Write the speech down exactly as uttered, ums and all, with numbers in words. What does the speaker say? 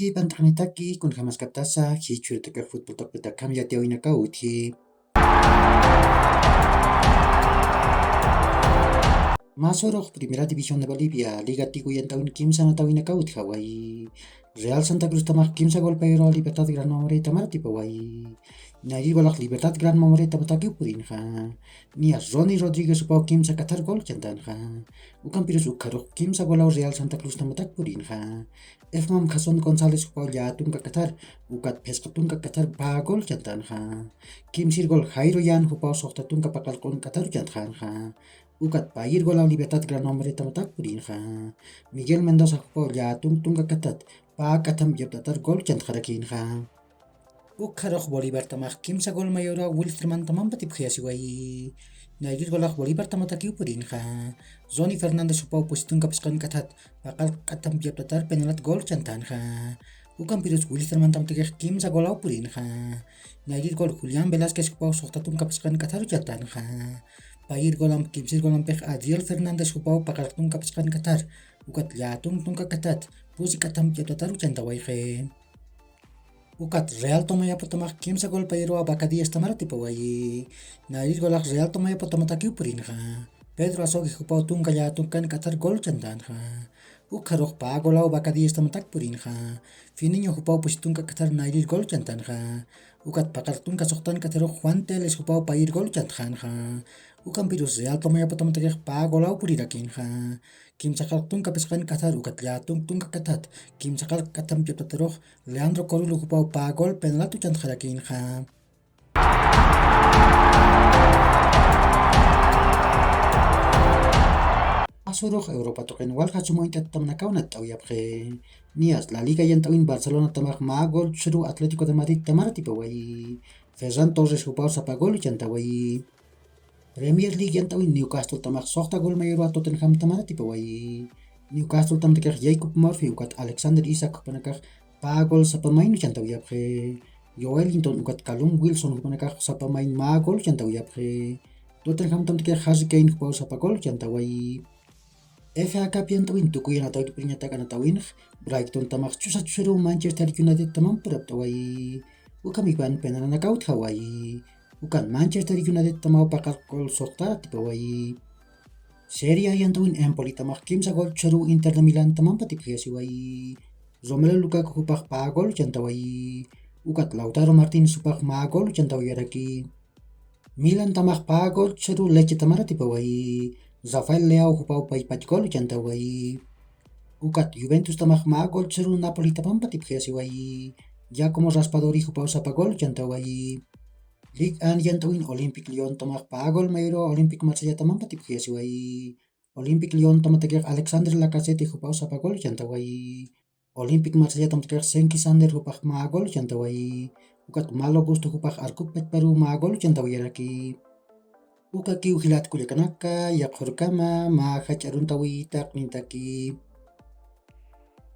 Kipant'aqnitaki kunjamaskaptasa jichhuritakiq futboltaqpita kamyatiyawinakaw utji. Masurux Primera División de Bolivia, Liga Tigo yant'awin kimsa natawinakaw utjaway. Real Santa Cruz tamax kimsa golpayruwa Libertad Gran Mamoreta maratipawayi. Nayrir walax Libertad Gran Mamoreta matakiw purinxa. Niyas Ronnie Rodríguez upaw kimsa kathar gol chantanxa. Ukampirus ukharux kimsa golaw Real Santa Cruz tamatak purinxa. Efmam Jason González upaw llatunka kathar, ukat phisqa tunka kathar pä gol chantanxa. Kimsir gol Jairo Yan upaw suxta tunka paqallq'un katharu chantxanxa. Ukat payir golaw Libertad Gran Mamoreta matakiw purinxa. Miguel Mendoza upaw llatun tunka kathat, pä k'atham yaptatar gol chantxarakinxa. Ukharux Bolívar tamax kimsa gol mayura Wilsterman tamampa tipjayasiwayi. Nayrir golax Bolívar tamatakiw purinxa. Ronnie Fernández upaw pusi tunka phisqan k'athat, paqallq k'atham yaptatar penalat gol chantanxa. Ukampirus Wilsterman tamatakix kimsa golaw purinxa. Nayrir gol Julián Velázquez upaw suxta tunka phisqan k'atharu chantanxa. Payir golamp kimsir golampix Adriel Fernández upaw paqallq tunka phisqan k'athar, ukat llatun tunka kathat, pusi k'atham yaptataru chantawayxi. Ukat Real Tomayapo tamax kimsa gol payruwa Vaca Diez tamara tipawayi. Nayrir golax Real Tomayapo tamatakiw purinxa. Pedro Azogue upaw tunka llätunkan k'athar gol chantanxa. Ukharux pä golaw Vaca Diez tamatak purinxa. Finiño upaw pusi tunka k'athar nayrir gol chantanxa. Ukat paqallq tunka suxtan k'atharux Juan Teles upaw payir gol chantxanxa. Ukampirus Real Tomayapo tamatakix pä golaw purirakinxa. Kimsa qallq tunka phisqan k'athar ukat llätun tunka kathat, kimsa qallq k'atham yaptatarux Leandro Corulo upaw pä gol penalatu chantxarakinxa. Asurux Europa tuqin walja suma uñt'at tamanakaw natt'awiyapxi. Niyas La Liga yant'awin Barcelona tamax mä gol chhuruw Atlético de Madrid tamara tipawayi. Ferran Torres upaw sapa gol chantawayi. Premier League yant'awin Newcastle tamax suxta gol mayruwa Tottenham tamara tipawayi. Newcastle tamatakix Jacob Murphy ukat Alexander Isak jupanakax pä gol sapa maynu chantawiyapxi. Joelinton ukat Callum Wilson jupanakax sapa mayn mä gol chantawiyapxi. Tottenham tamatakix Harry Kane jupaw sapa gol chantawayi. F A Cup yant'awin tukuy anatawin puriñatak anatawinx Brighton tamax chusa chusaruw Manchester United tamam purapt'awayi. Ukham ipan penalanakaw utjawayi. Ukan Manchester United tamaw paqallq gol suxta tipawayi. Serie A yant'awin Empoli tamax kimsa gol chusaruw Inter de Milán tamampa tipjayasiwayi. Romelu Lukaku jupax pä gol chantawayi. Ukat Lautaro Martínez jupax mä gol chantawayaraki. Milan tamax pä gol chusaruw Lecce tamara tipawayi. Rafael Leao jupaw paypach gol chantawayi. Ukat Juventus tamax mä gol chusaruw Napoli tamampa tipjayasiwayi. Giacomo Raspadori jupaw sapa gol chantawayi. Ligue uno yant'awin Olympique Lyon tamax pä gol mayruwa Olympique Marsella tamampa tipjayasiwayi. Olympique Lyon tamatakix Alexander Lacazette jupaw sapa gol chantawayi. Olympique Marsella tamatakix Senki Sander jupax mä gol chantawayi. Ukat Malo Gusto jupax arkup pachparuw mä gol chantawayaraki. Ukakiw jilat kullakanaka, yaqhurkama mä jach'a aruntawi taqnintaki.